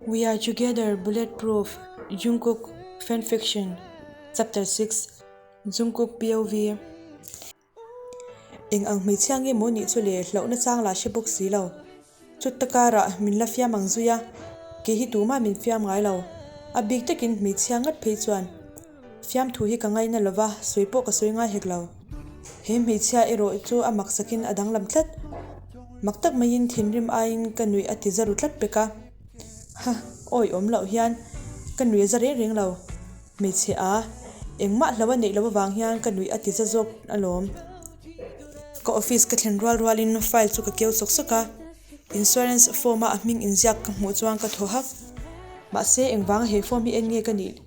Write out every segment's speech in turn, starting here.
We are together bulletproof Jungkook fanfiction chapter 6 Jungkook POV Eng ang hmeichhia nge maw nih chu le hlauhna chang la hre bawk si lo. Chuta karah min la fiam ang zui a, kei hi tumah min fiam ngai lo. A bik takin hmeichhia ngat phei chuan fiamthu hi ka ngaina lo va, sawi pawh ka sawi ngai hek lo. He hmeichhia erawh chu a mak sakin a danglam tlat. Mak tak maiin thinrim aiin ka nuih a ti za ru tlat pek a. Ha, awi awm loh hian ka nuih a za reng reng lo. Hmeichhe a, engmah hlo a neih loh avang hian ka nuih a ti za zawk alawm. Ka office ka thlen rual rualin file chu ka keu sawk sawk a, insurance form a a hming inziak ka hmuh chuan ka thaw hak. Mahse engvanga he form hi en nge ka nih?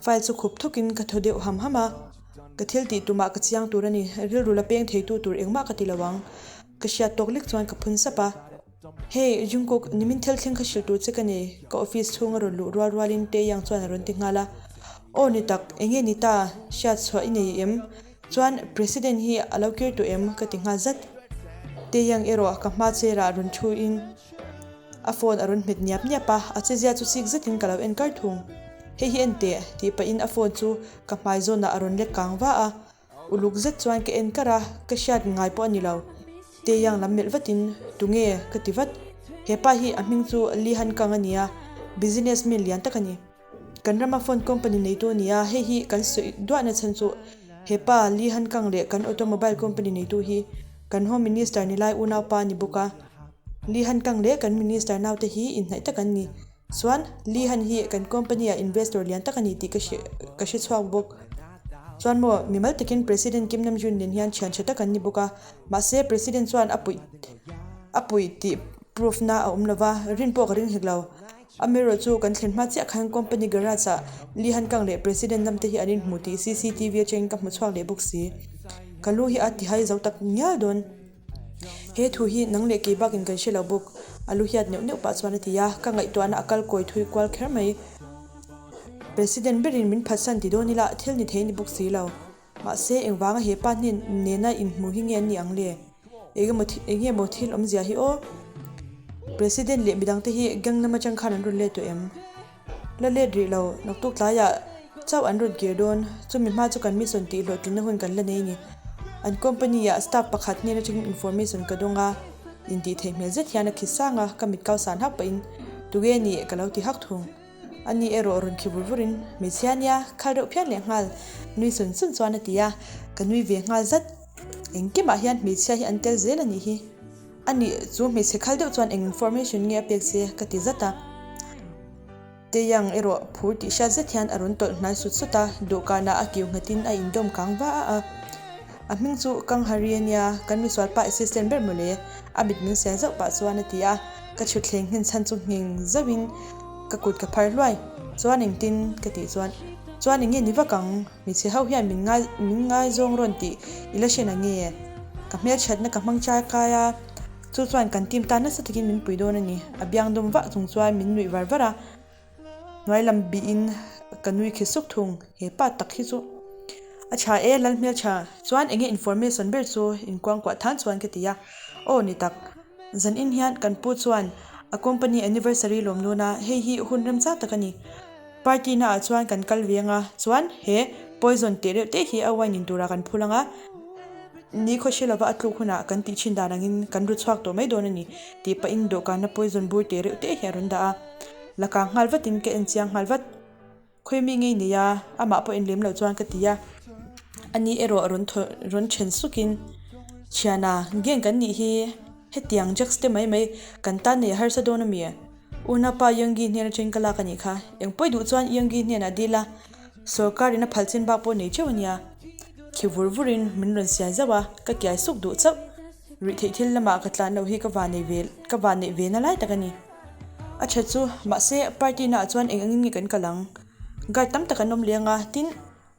File chu khup thawkin ka thaw deuh ham ham a, ka thil tih tumah ka chiang tur a ni, rilru la peng theitu tur engmah ka ti lo ang. Ka hriat tawk lek chuan ka phun sap a. Hey, Jungkook, nimin thil thleng kha hrilh tur che ka nei, ka office chhung a rawn luh rual rualin Taeyang chuan a rawn ti nghal a. Aw ni tak, eng nge ni ta? Hriat chhuah i nei em? Chuan, President hi a lo kir tawh em? ka ti nghal zat. Taeyang erawh ka hma chair ah rawn thu in a phone a rawn hmet niap niap a, a chezia chu chik zetin ka lo en kar thung. Hei hi en teh, tih pahin a phone chu ka hmai zawnah a rawn lek kang va a. Uluk zet chuan ka en kar a, ka hriat ngai pawh a ni lo. Taeyang lam melh vatin, Tunge? ka ti vat. He pa hi a hming chu Lee Han Kang a ni a, business man lian tak a ni. Kan rama phone company neitu a ni a, hei hi kan sawi duahna chhan chu he pa Lee Han Kang leh kan automobile company neitu hi kan home minister ni lai unaupa a ni bawk a. Lee Han Kang leh kan minister naute hi inhnaih tak an ni. Chuan Lee Han hi kan company ah investor lian tak a ni tih ka hre ka hre chhuak bawk. Chuan maw mimal takin President Kim Namjoon nen hian thian tha tak an ni bawk a, mahse President chuan a puih a puih tih proof na a awm lova, rin pawh ka ring hek lo. Amaherawh chu kan thlen hma chiah khan company garage ah Lee Han Kang leh President lam te hi an inhmu tih cctv atangin ka hmu chhuak leh bawk si. Ka lu hi a tihai zo tak ngial dawn. He thu hi nang leh kei bakin kan hre lo bawk, a lu hiat neuh neuh pah chuan a ti a, ka ngaihtuahna a kal kawi thui kual kher mai. President berin min phatsan ti dawn ila thil ni thei ni bawk si lo. Mahse, engvanga he pa hnen nena inhmu hi nge an nih ang le? Engemaw engemaw thil awmzia hi aw? President leh midangte hi Gangnam atang khan an rawn let tawh em? La let rih lo, naktuk tlaiah chauh an rawn kir dawn. Chumi hma chu kan mission tih hlawhtlinna hun kan la nei a ni. An company ah staff pakhat hnen atangin information ka dawng a, intih theih hmel zet hian a khi sang a, ka mit kau san hak pahin Tuge nih ka lo ti hak thung. Ani erawh rawn khi vur vurin, Hmeichhia nia, khal reuh phian leh nghal, nui sun sun chuan a ti a, ka nui ve nghal zat. Engkimah hian hmeichhia hi an tel zel a nih hi. A nih chu hmeichhe khal deuh chuan eng information nge a pek che ka ti zat a. Taeyang erawh phur tih hriat zet hian a rawn tawlh hnai sut sut a, dawhkanah a kiu nghatin a indawm kang va a. A hming chu Kang Hari a nia, kan misualpa assistant ber mawle, a mit min siai zauh pah chuan a ti a. Ka thutthleng nghen chhan chu ngheng zauhin ka kut ka phar hluai. Chuan engtin? ka tih chuan, Chuan eng nge ni vak ang? Hmeichhe ho hian min ngai min ngaizawng rawn tih i la hre na nge? Ka hmelthatna ka hmang chai kai a, chu chuan kan team tan nasa takin min pui dawn a ni. A biang dawm vah chung chuan min nuih var var a, hnuai lam bihin ka nui khi suk thung, he pa tak hi chu a tha e lal hmeltha chuan enge information ber chu inkuangkuah than chuan ka ti a, aw ni tak, zan in hian kan pu chuan a company anniversary lawm dawn a, hei hi hun remchang tak a ni. Party na ah chuan kan kal ve anga chuan he poison teh reuh te hi a wine in turah kan phul anga ni khaw hre lova a tluk hunah kan tih thin dan angin kan ru chhuak tawh mai dawn a ni tih pahin dawhkana poison bur teh reuh te hi a rawn dah a la kang nghal vatin ka en chiang nghal vat khawi mi ngei nei a amah pawh en lem loh chuan ka ti a ani erawh rawn thaw rawn then sukin thiana gang kan nih hi. Hetiang Jax te mai mai kan tan nei a harsa dawn a mi? Unapa Yoongi hnen atangin ka lak a nih kha. Engpawi duh chuan Yoongi hnenah dil a, sawrkar in a phal chin bak pawh nei teuh a nia. Khi vur vurin min rawn siai zauh a, ka kiai suk duh chauh. Ruih theih thil lamah ka tlan loh hi ka van nei ve ka van neih ve na lai tak a ni. A tha chu, mahse party naah chuan eng angin nge kan kal ang? Guard tam tak an awm leng a, tin,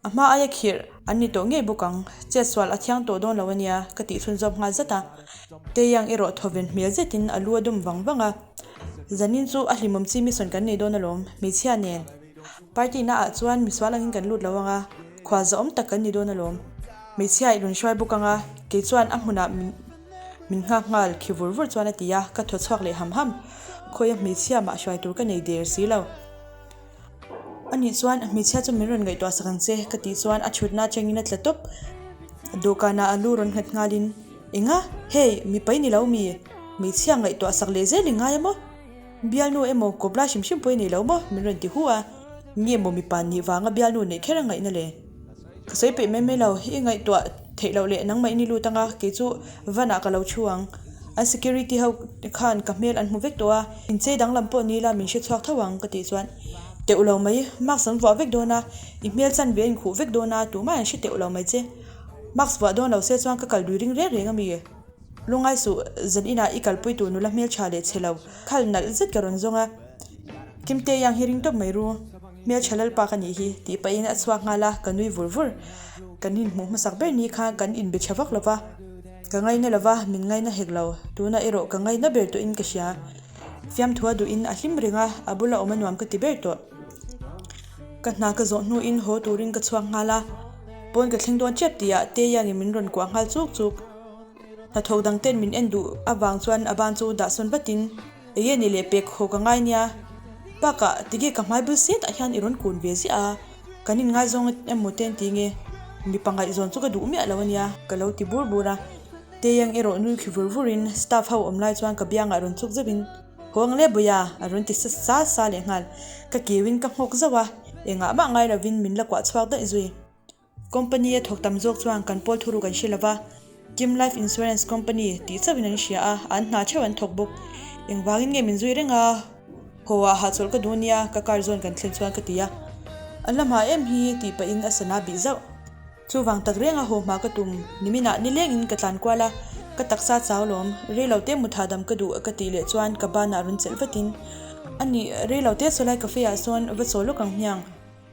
A hma aia khirh an ni tawh ngei bawk ang, chetsual a thiang tawh dawn lo a nia, ka tih chhunzawm nghal zat a. Taeyang erawh thawven hmel zetin a lu a dum vang vang a. Zanin chu a hlimawm chi mission kan nei dawn alawm, hmeichhia nen. Party na ah chuan misual angin kan lut lo ang a, khual zahawm tak kan ni dawn alawm. Hmeichhia i rawn hruai bawk ang a, kei chuan a hmunah min. Min nghak nghal khi vur vur chuan a ti a, ka thaw chhuak leh ham ham. Khawia hmeichhia mah hruai tur ka nei der si lo. A nih chuan hmeichhia chu min rawn ngaihtuah sak ang che ka tih chuan a chhutna atangin a tla tawp. Dawhkanah a lu rawn nghat nghalin, Enga? Hei, mipa i ni lo mi? Hmeichhia ngaihtuah sak leh zel i ngai a maw? Bialnu emaw kawp lai hrim hrim pawh i nei lo maw? Min rawn ti hu a. Nge maw mipa nih vanga bialnu neih kher a ngaihna le? Ka sawi peih mai mai lo, i ngaihtuah theih loh leh nangmah in i lut anga kei chu van ah ka lo thu ang. An security ho khan ka hmel an hmu vek tawh a, inchei danglam pawh ni ila min hre chhuak tho ang ka tih chuan teuh lo mai, mask an vuah vek dawn a, i hmel chanve a inkhuh vek dawn a, tumah an hre teuh lo mai che. Mask vuah dawn lo se chuan ka kal dui ring reng reng a mi? Lungai suh, zan inah i kalpui tur nula hmeltha leh chhe lo, khal nalh zet ka rawn zawng a, Kimte iang hi ring tawp mai ru. Hmeltha lalpa ka nih hi, tih pahin a chhuak nghal a, ka nui vur vur. Kan inhmuh hmasak ber ni khan kan inbe tha vak lo va, ka ngaina lo va, min ngaina hek lo. Tunah erawh ka ngaina ber tawhin ka hria. Fiamthua duhin a hlim reng a, a bula awm a nuam ka ti ber tawh. Ka hna ka zawh hnuin haw turin ka chhuak nghal a, pawn ka thleng dawn tep tihah Teiangin min rawn kuah nghal chuk chuk. Hnathawk dangten min en duh avang chuan a ban chu dahsawn vatin, Enge ni leh pek haw ka ngai nia. Bakah tige ka hmai bul set ah hian i rawn kun ve ziah a, kan in ngaizawng emaw te an ti nge, mipa ngaihzawn chu ka duh miah lo ania ka lo ti bur bur a. Teiang erawh nui khi vur vur in staff ho awm lai chuan ka biangah rawn chuk zeuh in, Haw ang le Bawia a rawn ti sa sa sa leh nghal. Ka kiu in ka nghawk zauh a, engah mah ngai lovin min la kuah chhuak daih zui. Company a thawk tam zawk chuan kan pawl thuruk an hre lova, Kim Life Insurance Company tih chauhin an hria a, an hna theuh an thawk bawk. Engvangin nge min zui reng a, haw ah hahchawlh ka duh nia ka car zawn kan thlen chuan ka ti a. An la hma em hi tih pahin a sana bih zauh. Chuvang tak reng a haw hma ka tum, niminah nilengin ka tlan kual a, ka taksa chau lawm, reilote mut hahdam ka duh ka tih leh chuan ka banah rawn chelh vatin, A nih, reilote sawlai cafe ah sawn va chawl lawk ang hmiang.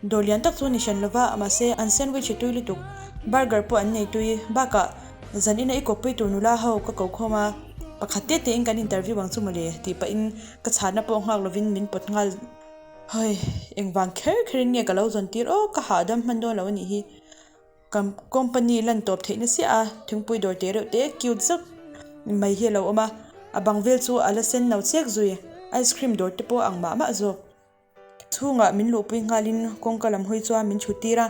Dawr lian tak chu ni hran lova, mahse an sandwich hi tui lutuk, burger pawh an nei tui, bakah zan ina i kawppui tur nula ho ka ko khawm a, pakhat te tein kan interview ang chu mawle tih pahin ka chhanna pawh nghak lovin min pawt nghal hawi, engvang kher kherin nge ka lo zawn tir aw ka hahdam hman dawn lo a nih hi, ka company lan tawp theihna siah a, thingpui dawr teh reuh te cute zauh mai hi a lo awm a, a bang vel chu a la sen no chek zui, ice cream dawr te pawh ang mah mah zawk. Chhungah min luhpui nghalin kawngka lam hawi chuan min chhut tir a,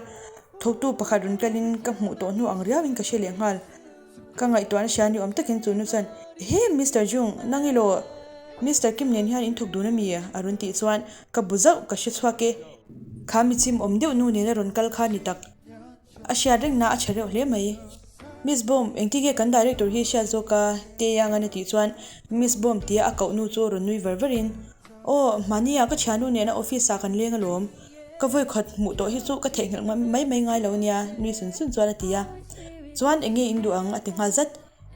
thawktu pakhat rawn kalin ka hmuh tawh hnu ang riauin ka hre leh nghal. Ka ngaihtuahna hria ni awm takin chu nu chuan, Ehe Mister Jung, nang i law? Mister Kim nen hian in thawk dun ami? a rawn tih chuan ka bu zauh ka hre chhuak e. Kha michim awm deuh nu nena rawn kal kha ni tak. A hriat reng na a tha reuh hle mai. Miss Bawm, engti nge kan director hi hriat zawk a? Teiangan a tih chuan Miss Bawm tia a koh nu chu rawn nui var varin, Aw, mahnia ka thiannu nena office ah kan leng alawm. Ka vawi khat hmuh tawh hi chu ka theihnghilh mai mai ngai lo ania nui sun sun chuan a ti a. Chuan eng nge in duh ang? a ti nghal zat.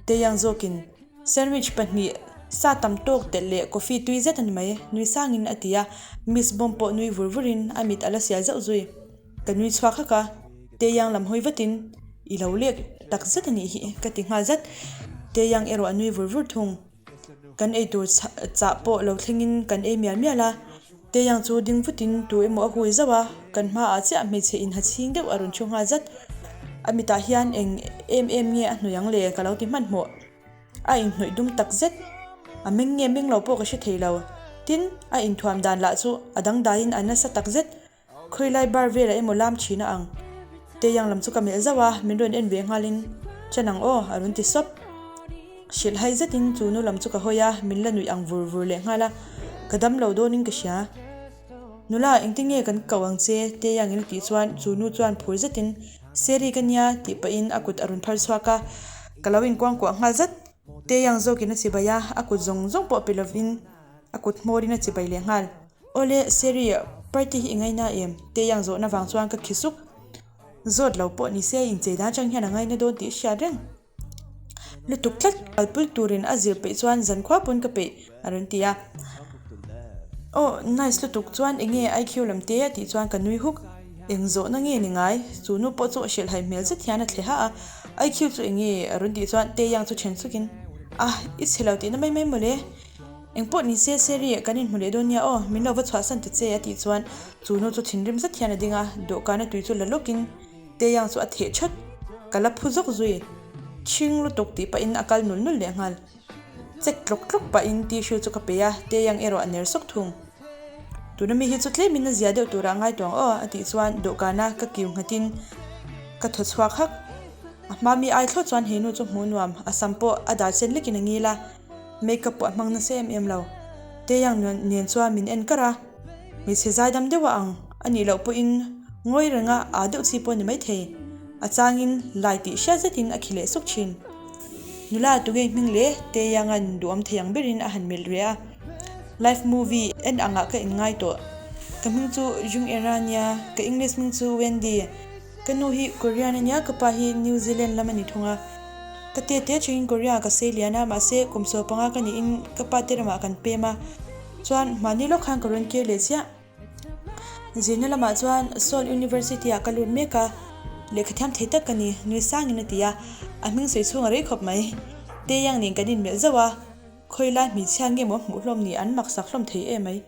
Teiang zawkin, Sandwich pahnih, sa tam tawk telh leh coffee tui zet a ni mai nui sangin a ti a. Miss Bawm pawh nui vur vurin a mit a la sial zauh zui. Ka nui chhuak hak a, Taeyang lam hawi vatin i lo lek tak zet a nih hi ka ti nghal zat. Taeyang erawh a nui vur vur thung. Kan eitur chah pawh lo thlengin kan ei mial mial a, Taeyang chu ding vutin tu emaw a hui zauh a, kan hmaah chiah hmeichhe inha chhing deuh a rawn thu nghal zat. A mitah hian eng em em nge a hnawih ang le ka lo ti hmanhmawh. A inhnawih dum tak zet. A meng nge meng lo pawh ka hre thei lo. Tin, a inthuam dan lah chu a dangdaiin a nasa tak zet. Khawilai bar velah emaw lam thin a ang. Teiang lam chu ka melh zauh a, min rawn en ve nghalin, Chen ang aw, a rawn ti sawp. Hrilh hai zetin chu nu lam chu ka hawi a, min la nuih ang vur vur leh nghal a, ka dam lo dawnin ka hria. Nula, engtin nge kan koh ang che? Teiangin a tih chuan chu nu chuan phur zetin, Seri ka nia, tih pahin a kut a rawn phar chhuak a, ka lo inkuangkuah nghal zat. Teiang zawkin a chibai a, a kut zawng zawng pawh pe lovin a kut hmawrin a chibai leh nghal. Awle, Seri, party hi i ngaina em? Teiang zawhna vang chuan ka khi suk. Zawt lo pawh ni se, inchei dan atang hian a ngaina dawn tih hriat reng. Lutuk tlat, kalpui turin a zir peih chuan zan khua pawn ka peih, a rawn ti a. Aw, nice lutuk chuan enge IQ lam te a tih chuan ka nui huk. Eng zawhna nge ni ngai? Chu nu pawh chu a hrilhhai hmel zet hian a thle ha a. IQ chu enge? a rawn tih chuan Teiang chu then sukin, Ah, i chhe lo tihna mai mai mawle. Engpawh ni se Seri kan inhmu leh dawn nia aw, min lo va chhuahsan ta che a tih chuan chu nu chu thinrim zet hian a ding a, dawhkana tui chu la lawkin Taeyang chu a theh that, ka la phu zawk zui. Ṭhing lutuk tih pahin a kal nul nul lehnghal. Chek tlawk tlawk pahin tissue chu ka pe a, Taeyang erawh a ner sawk thung. Tuna mi hi chu tlemin a zia deuh turah ngai tuang aw a tih chuan dawhkana ka kiu nghatin ka thaw chhuak hak. A hma mi ai thlawt chuan heinu chu hmuh nuam, a sam pawh a dar chen lekin a ngil a, makeup pawh a hmang nasa em em lo. Taeyang nen chuan min en kar a, hmeichhe zaidam deuh a ang a nih loh pawhin ngawi renga aa deuh chi pawh a ni maithei. A changin lai tih hriat zetin a khi leh suk thin. Nula tugei hming leh Taeyang-a'n duhawm thei ang berin a han melh reh a. Live movie en angah ka inngai tawh. Ka hming chu Jung Era nia, ka English hming chu Wendy. Ka nu hi Korean a nia, ka pa hi New Zealand lam a ni thung a. Ka te te chungin Korea ka sei lian a, mahse kum 15 ka niin ka pa te ramah kan pem a. Chuan mahni lawk khan ka rawn kir leh chiah. Zirna lamah chuan Seoul University ah ka lut mek a, lehkha thiam thei tak ka ni, nui sangin a ti a, a hming sawi chhung a rei khawp mai. Taeyang nen kan inmelh zauh a, khawi lai hmeichhia nge maw hmuh hlawm ni an maksak hlawm thei em mai.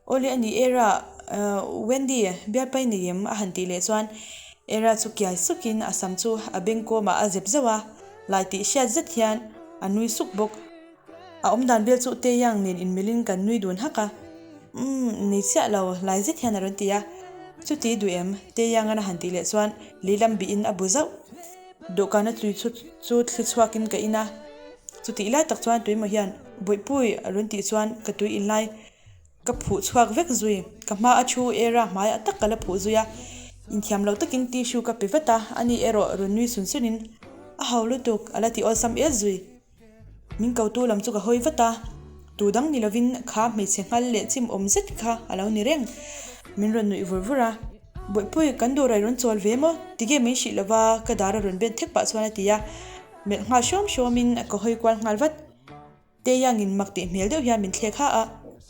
Awle a ni Era, Wendy, bialpai nei em? a han tih leh chuan Era chu kiai sukin a sam chu a beng kawmah a zep zauh a, lai tih hriat zet hian a nui suk bawk. A awm dan vel chu Taeyang nen inmelhin kan nui dun hak a. Umm, nei chiah lo, lai zet hian a rawn ti a. Chuti duh em? Taeyang-an a han tih leh chuan lei lam bihin a bu zauh. Dawhkana tui chu chu thli chhuakin ka in a. Chutih lai tak chuan tuimaw hian, Bawihpui! a rawn tih chuan ka tui in lai Ka phuh chhuak vek zui. Ka hma a thu era hmaiah tak ka la phuh zui a. Inthiam lo takin tissue ka pe vat a, ani erawh rawn nui sun sunin a hau lutuk a la ti awlsam el zui. Min kotu lam chu ka hawi vat a, tu dang ni lovin kha hmeichhe nghal leh chim awm zet kha a lo ni reng. Min rawn nuih vur vur a, Bawihpui, kan dawr a i rawn chawl ve maw? Tige min hrih lova ka dar a rawn ben thek pah chuan a ti a. Melh nghal hrawm hrawmin ka hawi kual nghal vat. Taeyangin mak tih hmel deuh hian min thlek ha a,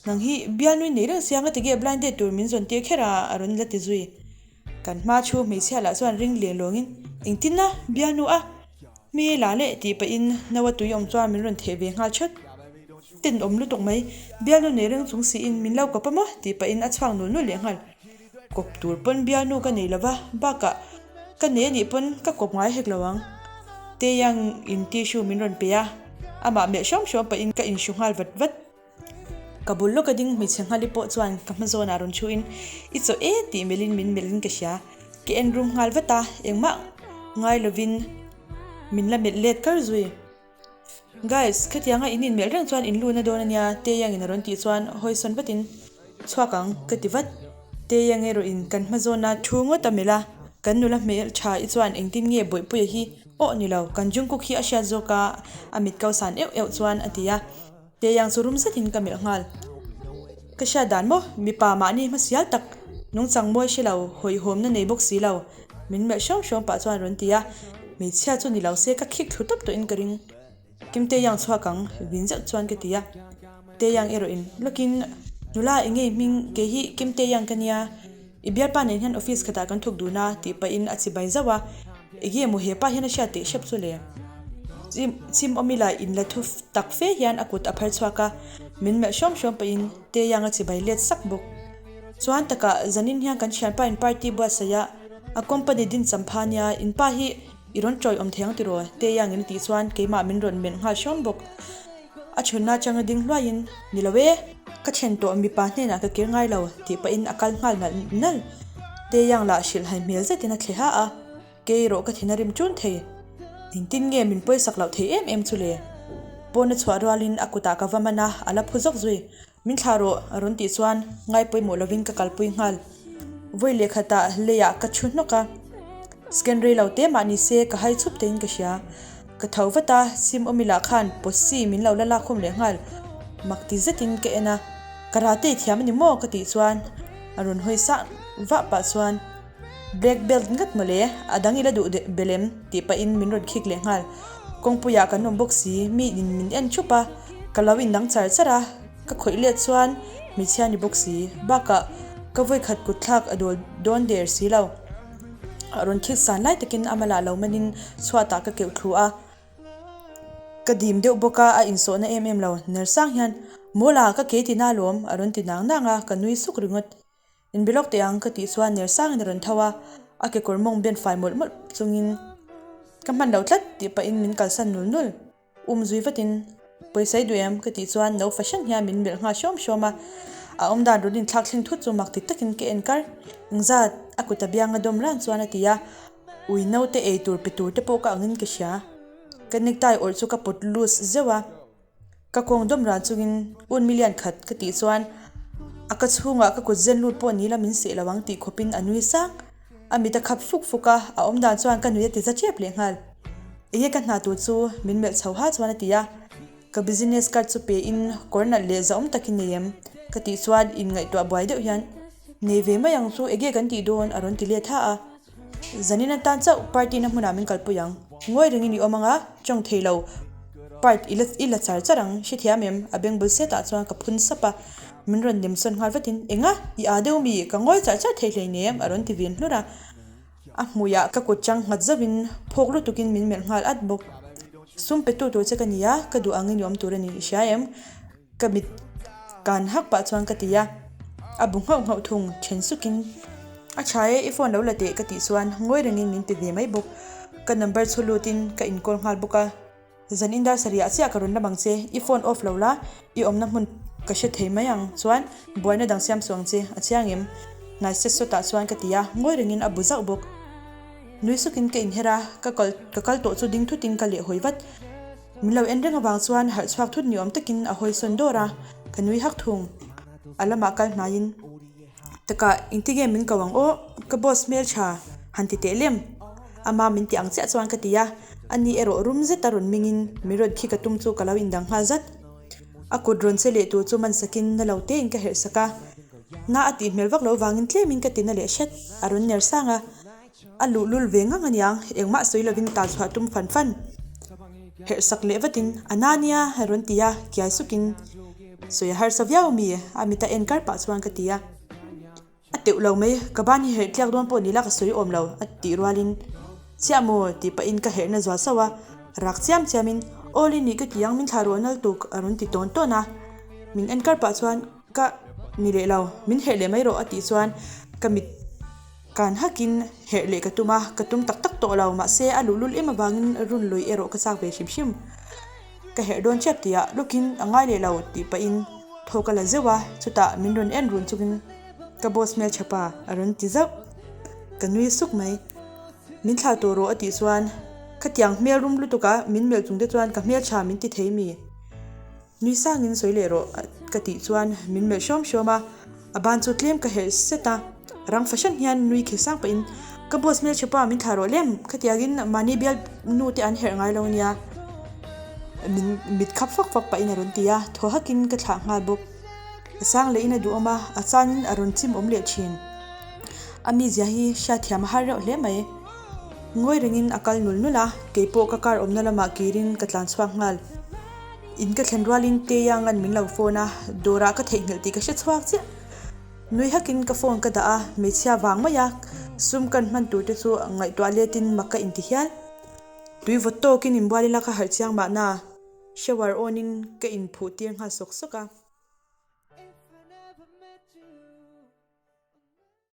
Nang hi bialnui nei reng sia nga tige blind date tur min zawn tir kher a a rawn la ti zui. Kan hma thu hmeichhia lah chuan ring leh lawngin Engtin a? Bialnu a? Hmel la leh tih pahin naua tui awm chuan min rawn theh ve nghal chat. Tenawm lutuk mai, bialnu nei reng chung siin min lo kawp a maw tih pahin a chhuak nul nul leh nghal. Kawp tur pawn bialnu ka nei lova, bakah ka nei anih pawn ka kawp ngai hek lo ang. Taeyang in tissue min rawn pe a, amah melh hrawm hrawm pahin ka inhru nghal vat vat. Ka bul lawka ding hmeichhe nghali pawh chuan ka hma zawnah rawn thu in, I chaw e tih melhin min melhin ka hria. Ka en rum nghal vat a, engmah ngai lovin min la melh let kar zui. Guys, khatianga in inmelh reng chuan in luna dawn ania, Taeyang-in a rawn tih chuan hawisawn vatin, Chhuak ang, ka ti vat. Taeyang erawhin kan hma zawna thu ngawt a melh a, kan nula hmeltha i chuan engtin nge Bawihpuia hi awh ni lo, kan Jungkook hi a hriat zawk a, a mit kau san euh euh chuan a ti a. Taeyang chu rum zetin ka melh nghal. Ka hriat dan maw? Mipa mahni hmasial tak, nungchang mawi hre lo, hawihhawmna nei bawk si lo, min melh hrawm hrawm pah chuan rawn ti a. Hmeichhia chu ni lo se ka khik thlu tawp tawhin ka ring. Kim Taeyang chhuak ang, vin zeuh chuan ka ti a. Taeyang erawhin lawkin, Nula eng nge i hming? Kei hi Kim Taeyang ka nia. I bialpa nen hian office khatah kan thawk dun a, tih pahin a chibai zauh a. Enge maw hepa hian a hriat teh hrep chu le? Chim awm ila in la thu tak fe hian a kut a phar chhuak a, min melh hrawm hrawm pahin Taeyang a chibai let sak bawk. Chuan takah zanin hian kan thianpa in party buatsaih a, a company din champha nia, in pa hi i rawn tawi awm thei ang tiraw? Taeyang in a tih chuan keimah min rawn melh nghal hrawm bawk. A chhunna atanga ding hluaiin, Ni lo e, ka then tawh mipa hnenah ka kir ngai lo, tih pahin a kal nghal nalh nalh. Taeyang lah hrilh hai hmel zetin a thle ha a, Kei erawh ka thin a rim ṭun thei. Engtin nge min pawisak loh thei em em chu le? Pawn a chhuah rualin a kutah ka va man a, a la phu zawk zui. Min thlah rawh, a rawn tih chuan ngai pawimawh lovin ka kalpui nghal. Vawi leh khatah leiah ka thu hnawk a, scan rei lo te mah ni se ka hai chhup teiin ka hria. Ka tho vat a, sim awmi lah khan posi min lo la lak khawm leh nghal. Mak ti zetin ka en a, karate i thiam a ni maw ka tih chuan a rawn hawi sah vah pah chuan Black belt ngat mawle, a dang i la duh bel em? tih pahin min rawn khik leh nghal. Kawngpuiah kan awm bawk si, mi in min en thup a, ka lo indang char char a, ka khawih let chuan hmeichhia ni bawk si, bakah ka vawikhat kut thlak a dawl dawn der si lo. A rawn khik san lai takin a malah lo manin chhuatah ka keuh thlu a, ka dim deuh bawk a, a insawhna em em lo. Ner sang hian, Mawla, ka ke tina alawm, a rawn ti nang nang a, ka nui suk ringawt. In be lawk teh ang ka tih chuan ner sangin a rawn tho a, a kekawr mawng ben fai mawlh mawlh chungin. Ka hman lo tlat tih pahin min kalsan nul nul. Um zui vatin, Pawisa i duh em? ka tih chuan no fahran hian min melh nghal hrawm hrawm a. A awmdan rawn inthlak thleng thut chu mak ti takin ka en kar. Engzat? a kut a bianga dawm ran chuan a ti a. Ui naute ei tur pe tur te pawh ka angin ka hria. Ka necktie awrh chu ka pawt loose zeuh a. Ka kawng dawm ran chungin un million khat ka tih chuan a ka chhungah ka kut zen lut pawh ni la min seh lo ang tih khawpin a nui sang. A mit a khap fuk fuk a, a awmdan chuan ka nui a ti za tep leh nghal. Enge ka hna tur chu min melh chho ha chuan a ti a, ka business card chu pe in kawr nalh leh zahawm takin nei em? Ka tih chuan in ngaihtuah buai deuh hian nei ve mai ang chu enge kan tih dawn a rawn ti let ha a. Zanin atan chauh party na hmunah min kalpui ang. Ngawi rengin i awm ang a, tawng thei lo part i la i la char char ang, hrethiam em? A beng bul setah chuan ka phun sap a, min rawn nem sawn nghal vatin, Enga? I aa deuh mi? Ka ngawi char char thei hleinem a rawn ti vin hlur a. A hmuiah ka kut chang nghat zauhin phawk lutukin min melh nghal at bawk. Sum petu tur che ka ni a, ka duh angin i awm tur a ni, i hria em? Ka mit kan hak pah chuan ka ti a, a bu nghauh nghauh thung then sukin, A tha e, i phone lo la teh ka tih chuan ngawi rengin min ti ve mai bawk. Ka number chhu lutin ka in call nghal bawk a, zan in dar sarih ah chiah ka rawn lam ang che, i phone off lo la, i awmna hmun ka hre thei mai ang chuan buaina dang siam suh ang che, a chiang em? Hnai set sawtah chuan ka ti a, ngawi rengin a bu zauh bawk. Nui sukin ka inher a, ka kal ka kal tawh chu ding thutin ka lehhawi vat. Min lo en reng avang chuan harh chhuak thut ni awm takin a hawi sawn dawr a, ka nui hak thung. A lamah kal hnaiin, Takah engti nge min ko ang aw, ka boss hmeltha han ti teh lem. Ama min ti ang chiah chuan ka ti a, ani erawh rum zeta rawn mingin min rawn khi ka tum chu ka lo indang nghal zat. A kut rawn che leh tur chu man sakin na lo tein ka herh sak a, na a tih hmel vak lo vangin tlemin ka ti na leh hret, a rawn ner sang a. A luhlul ve ngang aniang, engmah sawi lovin tal chhuah tum fan fan. Herh sak leh vatin, A na nia, a rawn ti a, kiai sukin, Sawi a harsa viau mi? A mit a en kar pah chuan ka ti a. A teuh lo mai, ka ban hi herh tliak dawn pawh ni la ka sawi awm lo, a tih rualin, Chiah maw? tih pahin ka herhna zual sauh a, rak chiam chiamin, Aw Lini ka ti ang, min thlah rawh nal tuk, a rawn ti tawn tawn a. Min en kar pah chuan, Ka ni leh lo, min herh leh mai rawh, a tih chuan ka mit. Kan hakin herh leh ka tum a, ka tum tak tak tawh lo, mahse a luhlul em avangin run lui erawh ka chak ve hrim hrim. Ka herh dawn chiap tihah lawkin a ngai leh lo tih pahin thaw ka la zeuh a, chutah min rawn en run chungin ka boss hmeltha pa a rawn ti zauh. Ka nui suk mai. Min thlah tawh rawh a tih chuan khatiang hmel rum lutuk a min melh chung te chuan ka hmeltha min ti thei mi? Nui sangin sawi leh rawh ka tih chuan min melh hrawm hrawm a, a ban chu tlem ka herh set a, rang fahran hian nui khi sang pahin ka boss hmelchhe pa min thlah rawh lem, khatiangin mahni bial nu te an herh ngai lo nia min mit khap fak fak pahin a rawn ti a, thaw hakin ka thlah nghal bawk. A sang lehin a duhawm a, a changin a rawn chim awm leh thin. A mizia hi hriatthiam a har reuh hle mai. Ngawi rengin a kal nul nul a, keipawh ka car awmna lamah kirin ka tlan chhuak nghal. In ka thlen rualin Taeyang-a'n min lo phone a, dawrah ka theihnghilh tih ka hre chhuak chiah. Nui hakin ka phone ka dah a, hmeichhia vang mai a, sum kan hman tur te chu ngaihtuah letin mak ka inti hial. Tui vawt tawkin inbual ila ka harh chiang mahna, shower on in ka inphuh tir nghal sawk sawk a.